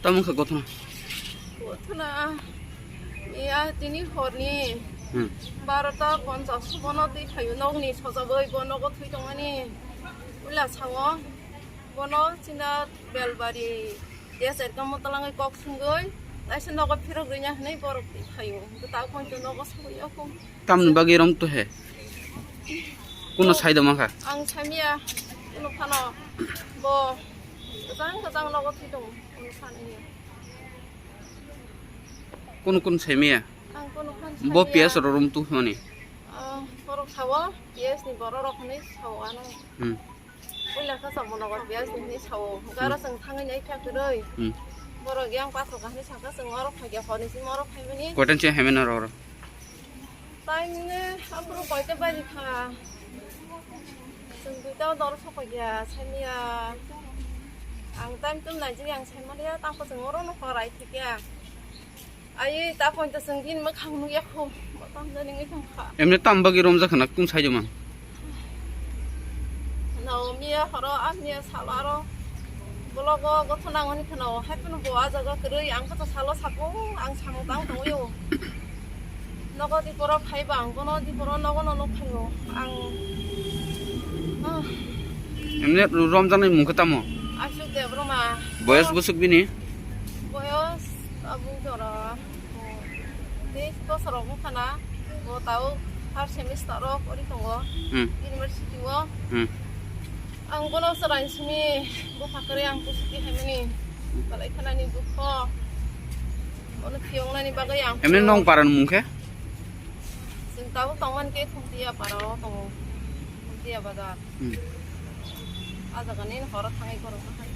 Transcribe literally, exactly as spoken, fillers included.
Tamo wngkha gothona. Gothona, iya, tini horni Hmm. barota ponchas bono twi phaio nokni sojagwi bo nogo thwi tongmani. Ula sao, bono china belbari desert kamo talangwi kok sungwi, taisa nogo phirok rwnya hwnwi borok twi phaio. Bwtao poncho nogo sogwi yokho. Tamni bagwi rom to he? Kuno sai do mankha? Ang saimia, kuno phano bo kwchang kwchang nogo thwi tongo, kuno sanaiya. Kuno kuno saimia? Ang kuno phan Bo saimia. P S ro rom to hwnwi? Ah, borok sao, P S ni borok rok hwnwi sao ano. Hmm. Puila kha chamo nogo P S ni hwnwi sao. Garo Hmm. chwng thangwi nai kha kwrwi. Hmm. Borok yang paso kahni saka chwng oro phai kha, hor ni simi oro phaimani. Koitan se hemeno ro ro? Time ni aphuru koita baji kha. Chwng duita o dor sokoi ya, saniya. Ang time tum nai jini ang sai maliya, tamo chwng oro no korai thik ya. Ai, ta point to chwng bini mwkhang nukya kho, bo tam jani wngwi thang kha. Emne tam bagwi romjak khna kung sai joma? Nao miya horo, a miya salo aro. Bologo gothona ngoni khna o, hai phano bo a jaga kwrwi, ang kha to salo sabo, ang samung tang tongwi o. Nogo di poro phaiba, ang bono di poro nogo no nuk phaio. Ang, ah. Emne romjaknai mung khe tamo? Ashok Debbarma. Boyos bwswk bini? Boyos tabuk jora. Teis bosor rok wngkha na, bo tabuk first semester o pori tongo, Hmm. university o. Hmm. Ang bono chwrai simi bupha kwrwi ang kusuti haimani, belai khanani dukho, bono phiyoknani bagwi ang Emni phiyok. Nong paran mung khe? Chwng tabuk tongmani khe Khumtiya para o tongo, Khumtiya bazar. Hmm. A jaga nini horo thangwi borok bwkhai.